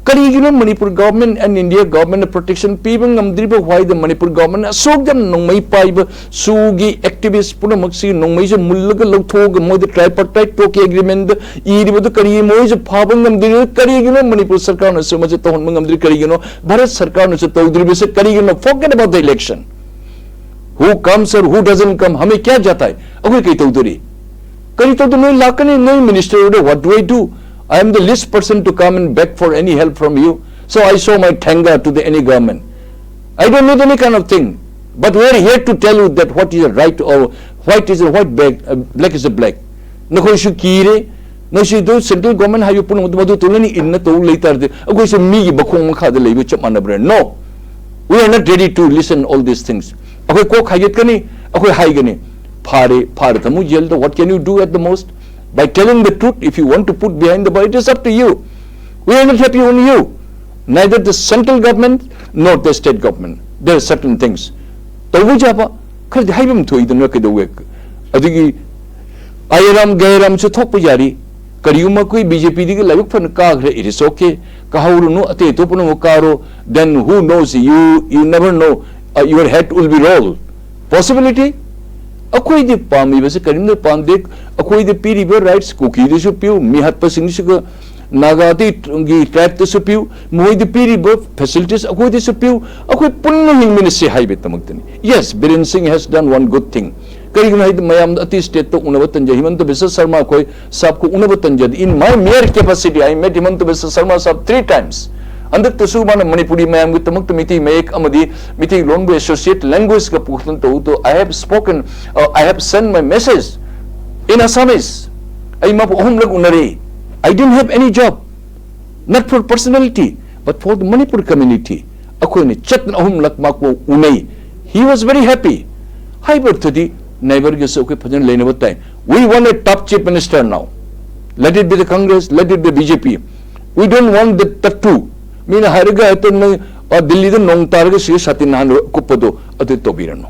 ꯀꯔꯤꯒꯤꯅꯣ Manipur government and India ꯒꯚꯔꯟꯃꯦꯟꯅ ꯄ꯭ꯔꯣꯇꯦꯛꯁꯟ ꯄꯤꯕ ꯉꯝꯗ꯭ꯔꯤꯕ? ꯋꯥꯏꯗ ꯃꯅꯤꯄꯨꯔ ꯒꯚꯔꯟꯃꯦꯟꯅ ꯑꯁꯨꯛ ꯌꯥꯝꯅ ꯅꯣꯡꯃꯩ ꯄꯥꯏꯕ ꯁꯨꯒꯤ ꯑꯦꯛꯇꯤꯚꯤꯁ ꯄꯨꯝꯅꯃꯛꯁꯤ ꯅꯣꯡꯃꯩꯁꯦ ꯃꯨꯜꯂꯒ ꯂꯧꯊꯣꯛꯑꯒ ꯃꯣꯏꯗ ꯇ꯭ꯔꯥꯏꯄꯥꯔꯇꯥꯏꯠ ꯇꯣꯛꯀꯤ ꯑꯦꯒ꯭ꯔꯤꯃꯦꯟꯗ ꯏꯔꯤꯕꯗꯨ ꯀꯔꯤ ꯃꯣꯏꯁꯦ ꯐꯥꯕ ꯉꯝꯗ꯭ꯔꯤꯕ? ꯀꯔꯤꯒꯤꯅꯣ ꯃꯅꯤꯄꯨꯔ ꯁꯔꯀꯥꯔꯅꯁꯨ ꯃꯁꯤ ꯇꯧꯍꯟꯕ ꯉꯝꯗ꯭ꯔꯤ? ꯀꯔꯤꯒꯤꯅꯣ ꯚꯥꯔꯠ ꯁꯔꯀꯥꯔꯅꯁꯨ ꯇꯧꯗ꯭ꯔꯤꯕꯁꯦ ꯀꯔꯤꯒꯤꯅꯣ? Forget about the election. Who comes or who doesn't come, हमें क्या जाता है? ꯑꯩꯈꯣꯏ ꯀꯩ ꯇꯧꯗꯣꯔꯤ? ꯀꯔꯤ ꯇꯧꯗꯣꯏ? ꯅꯣꯏ ꯂꯥꯛꯀꯅꯤ, ꯅꯣꯏ ꯃꯤꯅꯤꯁꯇꯔ ꯑꯣꯏꯔꯦ, what do I do? I am the least person to come and beg for any help from you. So I show my thenga to the any government. I don't need any kind of thing. But we are here to tell you that what is a right or white is a white, black, uh, black is a black. ꯅꯈꯣꯏꯁꯨ ꯀꯤꯔꯦ, ꯅꯣꯏꯁꯨ ꯑꯗꯨ central government ꯍꯥꯏꯕ ꯄꯨꯝꯅꯃꯛꯇꯨ ꯃꯗꯨ ꯇꯧꯅꯅꯤ ꯏꯟꯅ ꯇꯧ ꯂꯩ ꯇꯥꯔꯗꯤ ꯑꯩꯈꯣꯏꯁꯨ ꯃꯤꯒꯤ ꯃꯈꯣꯡ ꯃꯈꯥꯗ ꯂꯩꯕ ꯆꯞ ꯃꯥꯟꯅꯕ꯭ꯔꯥ? No, we are not ready to listen all these things. ꯑꯩꯈꯣꯏ ꯀꯣꯛ ꯍꯥꯏꯒꯠꯀꯅꯤ, ꯑꯩꯈꯣꯏ ꯍꯥꯏꯒꯅꯤ, ꯐꯥꯔꯦ, ꯐꯥꯔꯦ, ꯊꯝꯃꯨ ꯖꯦꯜꯗ, what can you do at the most? By telling the truth, if you want to put behind the bar, it is up to you. We are not happy on you. Neither the central government nor the state government. There are certain things. ꯇꯧꯕ ꯌꯥꯕ ꯈꯔꯗꯤ ꯍꯥꯏꯐꯝ ꯊꯣꯛꯏꯗꯅ, ꯀꯩꯗꯧꯋꯦ? ꯑꯗꯒꯤ ꯑꯌꯥꯔꯥꯝ ꯒꯌꯥꯔꯥꯝꯁꯨ ꯊꯣꯛꯄ ꯌꯥꯔꯤ꯫ ꯀꯔꯤꯒꯨꯝꯕ ꯑꯩꯈꯣꯏ ꯕꯤ ꯖꯦ ꯄꯤꯗꯒꯤ ꯂꯥꯏꯕꯛ ꯐꯅ ꯀꯥꯈ꯭ꯔꯦ, it is okay, ꯀꯥꯍꯧꯔꯨꯅꯨ, ꯑꯇꯩ ꯑꯇꯣꯞꯄꯅ ꯑꯃꯨꯛ ꯀꯥꯔꯣ, then who knows, you, you never know, uh, your head will be rolled. Possibility? ꯑꯩꯈꯣꯏꯗꯤ ꯄꯥꯝꯃꯤꯕꯁꯤ ꯀꯔꯤꯝꯇ ꯄꯥꯝꯗꯦ꯫ ꯑꯩꯈꯣꯏꯗ ꯄꯤꯔꯤꯕ ꯔꯥꯏꯠꯁ ꯀꯨꯀꯤꯗꯁꯨ ꯄꯤꯌꯨ, ꯃꯤꯍꯠꯄꯁꯤꯡꯁꯤꯒ ꯅꯥꯒꯥ ꯑꯇꯩꯒꯤ ꯇ꯭ꯔꯥꯏꯕꯇꯁꯨ ꯄꯤꯌꯨ, ꯃꯈꯣꯏꯗ ꯄꯤꯔꯤꯕ ꯐꯦꯁꯤꯂꯤꯇꯤꯁ ꯑꯩꯈꯣꯏꯗꯁꯨ ꯄꯤꯌꯨ, ꯑꯩꯈꯣꯏ ꯄꯨꯟꯅ ꯍꯤꯡꯃꯤꯟꯅꯁꯤ ꯍꯥꯏꯕꯒꯤꯗꯃꯛꯇꯅꯤ꯫ Yes, Biren Singh has done one good thing. ꯀꯔꯤꯒꯤꯅꯣ ꯍꯥꯏꯗꯤ ꯃꯌꯥꯝꯗ ꯑꯇꯩ ꯁ꯭ꯇꯦꯠꯇ ꯎꯅꯕ ꯇꯟꯖꯩ꯫ ꯍꯤꯃꯟꯇ ꯕꯤꯁ꯭ꯋ ꯁꯔꯃ ꯑꯩꯈꯣꯏ ꯁꯥꯕꯀ ꯎꯅꯕ ꯇꯟꯖꯗꯦ꯫ In my mere capacity, I met Himanta Biswa Sarma Saab three times. ꯍꯟꯗꯛꯇꯁꯨ ꯃꯥꯅ ꯃꯅꯤꯄꯨꯔꯤ ꯃꯌꯥꯝꯒꯤꯗꯃꯛꯇ ꯃꯤꯇꯩ ꯃꯌꯦꯛ ꯑꯃꯗꯤ ꯃꯤꯇꯩ ꯂꯣꯟꯕꯨ ꯑꯦꯁꯣꯁꯤꯌꯦꯠ ꯂꯦꯡꯒ꯭ꯋꯦꯖꯀ ꯄꯨꯈꯠꯇꯅ ꯇꯧꯕꯗꯣ, I have spoken, uh, I have sent my message in Assamese. ꯑꯩ ꯃꯥꯕꯨ ꯑꯍꯨꯝꯂꯛ ꯎꯅꯔꯦ꯫ I didn't have any job, not for personality, but for the Manipur community. ꯑꯩꯈꯣꯏꯅ ꯆꯠꯇꯅ ꯑꯍꯨꯝꯂꯛ ꯃꯥꯕꯨ ꯎꯅꯩ꯫ He was very happy. ꯍꯥꯏꯕ ꯑꯔꯊꯗꯤ ꯅꯥꯏꯕꯔꯒꯁꯨ ꯑꯩꯈꯣꯏ ꯐꯖꯅ ꯂꯩꯅꯕ ꯇꯥꯏ꯫ We want a top chief minister now. Let it be the Congress, let it be B J P. We don't want the tattoo. ꯃꯤꯅ ꯍꯥꯏꯔꯒ ꯍꯦꯛꯇ ꯅꯪ, ꯑ, ꯗꯤꯜꯂꯤꯗ ꯅꯣꯡ ꯇꯥꯔꯒ ꯁꯤꯒ ꯁꯥꯇꯤꯟ ꯍꯥꯟꯅ ꯀꯨꯞꯄꯗꯣ ꯑꯗꯨ ꯇꯧꯕꯤꯔꯅꯨ꯫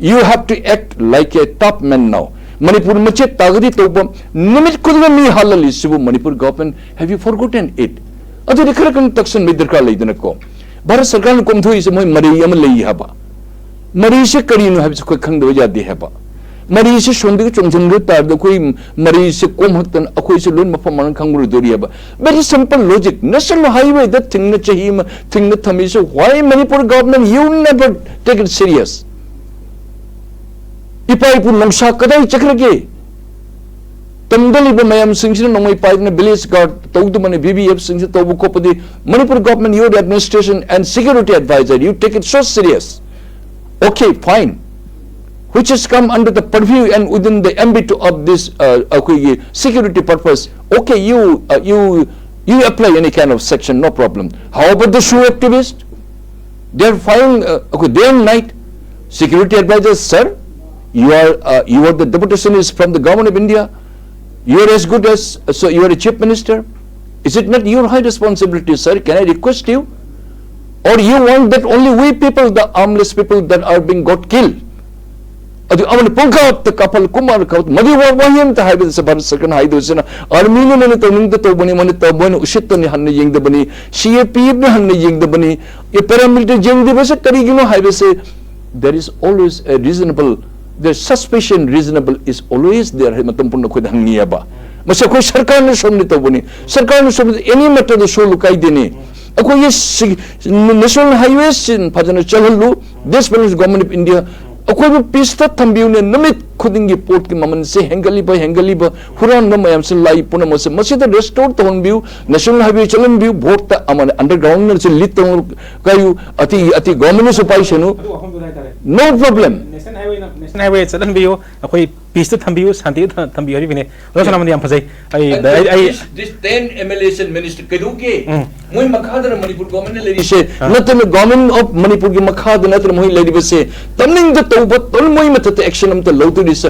You have to act like a top man now. Manipur ꯃꯆꯦꯠ ꯇꯥꯒꯗꯤ ꯇꯧꯕ ꯅꯨꯃꯤꯠ ꯈꯨꯗꯤꯡꯃꯛ ꯃꯤ ꯍꯥꯜꯂꯜꯂꯤꯁꯤꯕꯨ Manipur government, have you forgotten it? ꯑꯗꯨꯗꯤ ꯈꯔ ꯈꯪ ꯇꯛꯁꯟꯕꯩ ꯗꯔꯀꯥꯔ ꯂꯩꯗꯅꯀꯣ꯫ ꯚꯥꯔꯠ ꯁꯔꯀꯥꯔꯅ ꯀꯣꯝꯊꯣꯛꯏꯁꯦ ꯃꯣꯏ ꯃꯔꯩ ꯑꯃ ꯂꯩ ꯍꯥꯏꯕ꯫ ꯃꯔꯩꯁꯦ ꯀꯔꯤꯅꯣ ꯍꯥꯏꯕꯁꯤ ꯑꯩꯈꯣꯏ ꯈꯪꯗꯕ ꯌꯥꯗꯦ ꯍꯥꯏꯕ꯫ ꯃꯔꯩꯁꯦ ꯁꯣꯝꯗꯒꯤ ꯆꯣꯡꯁꯤꯟꯈ꯭ꯔ ꯇꯥꯔꯗꯤ ꯑꯩꯈꯣꯏ ꯃꯔꯩꯁꯦ ꯀꯣꯝꯍꯛꯇꯅ ꯑꯩꯈꯣꯏꯁꯦ ꯂꯣꯏ ꯃꯐꯝ ꯃꯔꯥꯡ ꯈꯪꯉꯔꯣꯏꯗꯣꯔꯤ ꯍꯥꯏꯕ꯫ Very simple logic. National highway ꯗ ꯊꯤꯡꯅ ꯆꯍꯤ ꯑꯃ ꯊꯤꯡꯅ ꯊꯝꯃꯤꯁꯦ, why Manipur government you never take it serious? ꯏꯄꯥ ꯏꯄꯨ ꯅꯣꯡꯁꯥ ꯀꯗꯥꯏ ꯆꯠꯈ꯭ꯔꯒꯦ? ꯇꯝꯗ ꯂꯩꯕ ꯃꯌꯥꯝꯁꯤꯡꯁꯤꯅ ꯅꯣꯡꯃꯩ ꯄꯥꯏꯗꯅ village guard ꯇꯧꯗꯕꯅꯤ, V V F ꯁꯤꯡꯁꯤ ꯇꯧꯕ ꯈꯣꯠꯄꯗꯤ, Manipur government, your administration and security advisor, you take it so serious. Okay, fine. Which has come under the purview and within the ambit of this, uh, ꯑꯩꯈꯣꯏꯒꯤ security purpose. Okay, you, uh, you, you apply any kind of section, no problem. How about the SHU activist? They are flying, uh, okay, day and night. Security advisor, sir, you are, uh, you are the deputation is from the government of India. You are as good as, so you are a chief minister. Is it not your high responsibility, sir? Can I request you? Or you want that only we people, the armless people that are being got killed? ꯑꯗꯨ ꯑꯃꯅ ꯄꯨꯡꯀꯥꯞꯇ ꯀꯥꯞꯍꯜ ꯀꯨꯝꯍꯜ ꯀꯥꯞ-, ꯃꯗꯨ ꯋꯥ-, ꯋꯥꯍꯩ ꯑꯃꯇ ꯍꯥꯏꯕꯗ ꯁꯦ ꯚꯥꯔꯠ ꯁꯔꯀꯥꯔꯅ ꯍꯥꯏꯗꯣꯏꯁꯤꯅ ꯑꯥꯔꯃꯤꯅ ꯃꯣꯏꯅ ꯇꯧꯅꯤꯡꯗ ꯇꯧꯕꯅꯤ, ꯃꯣꯏꯅ ꯇꯧ-, ꯃꯣꯏꯅ ꯎꯁꯤꯠꯇꯅꯤ ꯍꯟꯅ ꯌꯦꯡꯗꯕꯅꯤ, C A P F ꯅ ꯍꯟꯅ ꯌꯦꯡꯗꯕꯅꯤ, ꯑꯦ, paramilitary ꯌꯦꯡꯗꯕꯁꯦ ꯀꯔꯤꯒꯤꯅꯣ ꯍꯥꯏꯕꯁꯦ, there is always a reasonable, the suspicion reasonable is always there ꯍꯥꯏ ꯃꯇꯝ ꯄꯨꯝꯅ ꯑꯩꯈꯣꯏꯗ ꯍꯪꯉꯤꯑꯕ꯫ ꯃꯁꯤ ꯑꯩꯈꯣꯏ ꯁꯔꯀꯥꯔꯅ ꯁꯣꯝꯗ ꯇꯧꯕꯅꯤ, ꯁꯔꯀꯥꯔꯅ ꯁꯣꯝꯗ any matter ꯗ ꯁꯣꯜꯂꯨ ꯀꯥꯏꯗꯦꯅꯤ꯫ ꯑꯩꯈꯣꯏꯒꯤ ꯁꯤ-, National Highway ꯁꯤ ꯐꯖꯅ ꯆꯜꯍꯜꯂꯨ, this government of India ꯑꯩꯈꯣꯏꯕꯨ peace ꯇ ꯊꯝꯕꯤꯌꯨꯅꯦ꯫ ꯅꯨꯃꯤꯠ ꯈꯨꯗꯤꯡꯒꯤ ꯄꯣꯠꯀꯤ ꯃꯃꯜꯁꯦ ꯍꯦꯟꯒꯠꯂꯤꯕ, ꯍꯦꯟꯒꯠꯂꯤꯕ, ꯍꯨꯔꯥꯟꯕ ꯃꯌꯥꯝꯁꯦ ꯂꯥꯛꯏ ꯄꯨꯝꯅꯃꯛꯁꯦ꯫ ꯃꯁꯤꯗ restore ꯇꯧꯍꯟꯕꯤꯌꯨ, National Highway ꯆꯠꯍꯟꯕꯤꯌꯨ, ꯚꯣꯠꯇ ꯑꯃꯅ underground ꯅꯁꯨ lead ꯇꯧꯅ ꯀꯥꯏꯌꯨ, ꯑꯇꯩ, ꯑꯇꯩ government ꯅꯁꯨ ꯄꯥꯏꯁꯅꯨ꯫ ꯑꯗꯨ ꯋꯥꯐꯝꯗꯨꯗ ꯍꯥꯏꯇꯥꯔꯦ꯫ No problem. National Highway ꯅ, National Highway ꯆꯠꯍꯟꯕꯤꯌꯨ, ꯑꯩꯈꯣꯏ peace ꯇ ꯊꯝꯕꯤꯌꯨ, ꯁꯥꯟꯇꯤꯗ ꯊ-, ꯊꯝꯕꯤꯌꯨ ꯍꯥꯏꯕꯤꯕꯅꯦ꯫ ꯑꯣꯖꯥ ꯁꯣꯅꯥꯃꯣꯟꯗꯤ ꯌꯥꯝ ꯐꯖꯩ꯫ ꯑꯩ, And ꯑꯩ, ꯑꯩ this, this ten M L As and minister ꯀꯩꯗꯧꯒꯦ? ꯎꯝ꯫ ꯃꯣꯏ ꯃꯈꯥꯗꯅ ꯃꯅꯤꯄꯨꯔ government ꯅ ꯂꯩꯔꯤꯁꯦ, ꯑꯥ꯫ ꯅꯠꯇꯅ government of ꯃꯅꯤꯄꯨꯔꯒꯤ ꯃꯈꯥꯗ ꯅꯠꯇꯅ ꯃꯣꯏ ꯂꯩꯔꯤꯕꯁꯦ, ꯇꯝꯅꯤꯡꯗ ꯇꯧꯕ, ꯇꯧ-, ꯃꯣꯏ ꯃꯊꯛꯇ action ꯑꯝꯇ ꯂꯧꯗꯣꯔꯤꯁꯦ꯫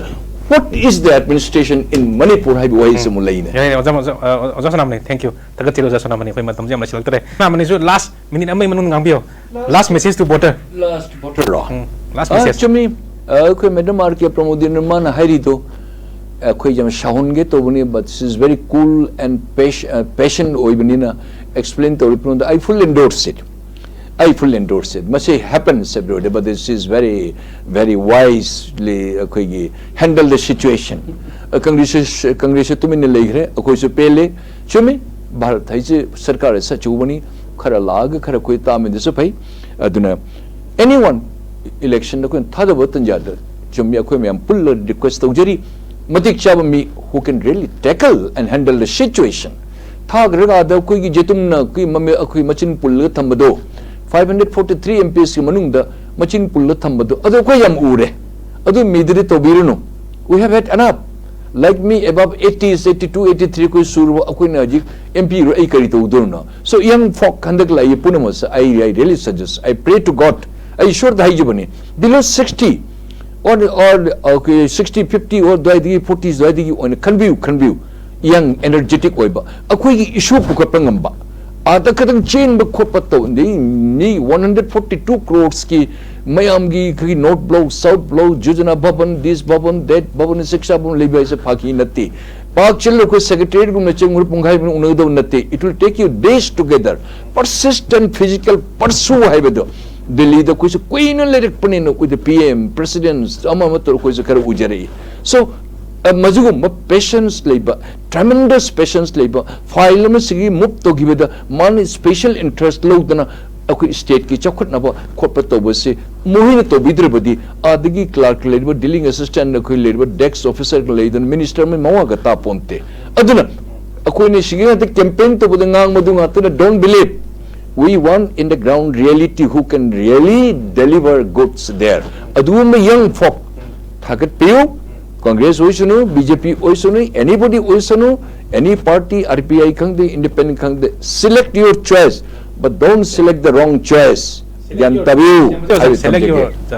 What is the administration in Manipur ꯍꯥꯏꯕ ꯋꯥꯍꯩꯁꯦ ꯎꯝ꯫ ꯑꯃꯨꯛ ꯂꯩꯅꯦ꯫ ꯌꯥꯏ, ꯌꯥꯏ, ꯑꯣꯖꯥ, ꯑꯣꯖꯥ, ꯑꯣꯖꯥ ꯁꯣꯅꯥꯃꯣꯟ, thank you꯫ ꯊꯥꯒꯠꯆꯔꯤ ꯑꯣꯖꯥ ꯁꯣꯅꯥꯃꯣꯟ, ꯑꯩꯈꯣꯏ ꯃꯇꯝꯁꯦ ꯌꯥꯝ ꯂꯩꯁꯤꯜꯂꯛꯇ꯭ꯔꯦ꯫ ꯁꯣꯅꯥꯃꯣꯟꯁꯨ last minute ꯑꯃꯒꯤ ꯃꯅꯨꯡꯗ ꯉꯥꯡꯕꯤꯌꯣ꯫ Last minute to voter꯫ Last voter ꯔꯣ? ꯎꯝ, last ꯑ, message꯫ ꯆꯨꯝꯃꯤ꯫ ꯑ, ꯑꯩꯈꯣꯏ Madam R K ꯄ꯭ꯔꯃꯣꯗꯤꯅ ꯃꯥꯅ ꯍꯥꯏꯔꯤꯗꯣ, ꯑꯩꯈꯣꯏ ꯌꯥꯝ ꯁꯥꯎꯍꯟꯒꯦ ꯇꯧꯕꯅꯤ, but she is very cool and patient ꯑꯣꯏꯕꯅꯤꯅ explain ꯇꯧꯔꯤ ꯄꯨꯝꯅꯃꯛꯇ I full endorse it. I full endorse it. ꯃꯁꯤ happens everywhere, but she is very, very wisely ꯑꯩꯈꯣꯏꯒꯤ handle the situation. ꯀꯪꯒ꯭ꯔꯦꯁ ꯀꯪꯒ꯭ꯔꯦꯁꯁꯨ ꯇꯨꯃꯤꯟꯅ ꯂꯩꯈ꯭ꯔꯦ, ꯑꯩꯈꯣꯏꯁꯨ ꯄꯦꯜꯂꯦ꯫ ꯆꯨꯝꯃꯤ, ꯚꯥꯔꯠ ꯍꯥꯏꯁꯦ ꯁꯔꯀꯥꯔ ꯑꯆꯧꯕꯅꯤ, ꯈꯔ ꯂꯥꯛꯑꯒ ꯈꯔ ꯑꯩꯈꯣꯏ ꯇꯥꯃꯤꯟꯗꯁꯨ ꯐꯩ꯫ ꯑꯗꯨꯅ anyone election ꯑꯩꯈꯣꯏꯅ ꯊꯥꯗꯕ ꯇꯟꯖꯥꯗ ꯆꯨꯝꯃꯤ, ꯑꯩꯈꯣꯏ ꯃꯌꯥꯝ ꯄꯨꯜꯂ request ꯇꯧꯖꯔꯤ꯫ ꯃꯇꯤꯛ ꯆꯥꯕ ꯃꯤ who can really tackle and handle the situation. ꯊꯥꯈ꯭ꯔꯒ ꯑꯥꯗ ꯑꯩꯈꯣꯏꯒꯤ ꯖꯦꯇꯨꯝꯅ ꯑꯩꯈꯣꯏ ꯃꯃꯤ-, ꯑꯩꯈꯣꯏ ꯃꯆꯤꯟ ꯄꯨꯜꯂꯒ ꯊꯝꯕꯗꯣ, five hundred forty three M Ps ꯀꯤ ꯃꯅꯨꯡꯗ ꯃꯆꯤꯟ ꯄꯨꯜꯂ ꯊꯝꯕꯗꯣ, ꯑꯗꯨ ꯑꯩꯈꯣꯏ ꯌꯥꯝ ꯎꯔꯦ꯫ ꯑꯗꯨ ꯃꯤꯗꯨꯗꯤ ꯇꯧꯕꯤꯔꯨꯅꯨ꯫ We have had enough. Like me, above eighties, eighty two, eighty three ꯑꯩꯈꯣꯏ ꯁꯨꯔꯕ ꯑꯩꯈꯣꯏꯅ ꯍꯧꯖꯤꯛ M P ꯔꯣ, ꯑꯩ ꯀꯔꯤ ꯇꯧꯗꯣꯏꯅꯣ? So young folk ꯍꯟꯗꯛ ꯂꯥꯛꯏ ꯄꯨꯝꯅꯃꯛꯁꯦ, I, I really suggest, I pray to God, ꯑꯩ ꯏꯁꯣꯔꯗ ꯍꯥꯏꯖꯕꯅꯤ, below sixty or, or, okay, sixty, fifty or ꯑꯗꯨꯋꯥꯏꯗꯒꯤ forty ꯑꯗꯨꯋꯥꯏꯗꯒꯤ ꯑꯣꯏꯅ ꯈꯟꯕꯤꯌꯨ, ꯈꯟꯕꯤꯌꯨ꯫ Young, energetic ꯑꯣꯏꯕ, ꯑꯩꯈꯣꯏꯒꯤ issue ꯄꯨꯈꯠꯄ ꯉꯝꯕ, ꯑꯥꯗ ꯈꯇꯪ ꯆꯦꯟꯕ ꯈꯣꯠꯄ ꯇꯧ, ꯃꯤ one hundred forty two crores ꯀꯤ ꯃꯌꯥꯝꯒꯤ ꯑꯩꯈꯣꯏꯒꯤ North Block, South Block, Yojana Bhavan, this Bhavan, that Bhavan, Shiksha Bhavan ꯂꯩꯕ ꯍꯥꯏꯁꯦ ꯐꯥꯒꯤ ꯅꯠꯇꯦ꯫ ꯄꯥꯛ ꯆꯠꯂꯒ ꯑꯩꯈꯣꯏ Secretariat ꯒꯨꯝꯅ ꯆꯪꯉꯨꯔ ꯄꯨꯡꯈꯥꯏ ꯃꯅꯨꯡ ꯎꯅꯒꯗꯕ ꯅꯠꯇꯦ꯫ It will take you days together. Persistent physical pursue ꯍꯥꯏꯕꯗꯣ ꯗꯤꯜꯂꯤꯗ ꯑꯩꯈꯣꯏꯁꯨ ꯀꯨꯏꯅ ꯂꯩꯔꯛꯄꯅꯤꯅ, with the P M, President, ꯑꯃ ꯑꯃ ꯇꯧꯔ ꯑꯩꯈꯣꯏꯁꯨ ꯈꯔ ꯎꯖꯔꯛꯏ꯫ So, ꯑ, ꯃꯁꯤꯒꯨꯝꯕ patience ꯂꯩꯕ, tremendous patience ꯂꯩꯕ, file ꯑꯃ ꯁꯤꯒꯤ move ꯇꯧꯈꯤꯕꯗ ꯃꯥꯅ special interest ꯂꯧꯗꯅ ꯑꯩꯈꯣꯏ state ꯀꯤ ꯆꯥꯎꯈꯠꯅꯕ ꯈꯣꯠꯄ ꯇꯧꯕꯁꯤ ꯃꯣꯏꯅ ꯇꯧꯕꯤꯗ꯭ꯔꯕꯗꯤ, ꯑꯥꯗꯒꯤ clerk ꯂꯩꯔꯤꯕ, dealing assistant ꯑꯩꯈꯣꯏ ꯂꯩꯔꯤꯕ, desk officer ꯂꯩꯗꯅ minister ꯑꯃ ꯃꯋꯥꯒ ꯇꯥꯄꯣꯟꯇꯦ꯫ ꯑꯗꯨꯅ ꯑꯩꯈꯣꯏꯅ ꯁꯤꯒꯤ ꯉꯥꯛꯇ campaign ꯇꯧꯕꯗ ꯉꯥꯡꯕꯗꯨ ꯉꯥꯛꯇꯅ don't believe. We want in the ground reality who can really deliver goods there. ꯑꯗꯨꯒꯨꯝꯕ young folk ꯊꯥꯒꯠꯄꯤꯌꯨ꯫ Congress ꯑꯣꯏꯁꯅꯨ, B J P ꯑꯣꯏꯁꯅꯨ, anybody ꯑꯣꯏꯁꯅꯨ, any party, R P I ꯈꯪꯗꯦ, independent ꯈꯪꯗꯦ, select your choice, but don't select the wrong choice. ꯒ꯭ꯌꯥꯟ ꯇꯥꯕꯤꯌꯨ꯫ Select your, uh,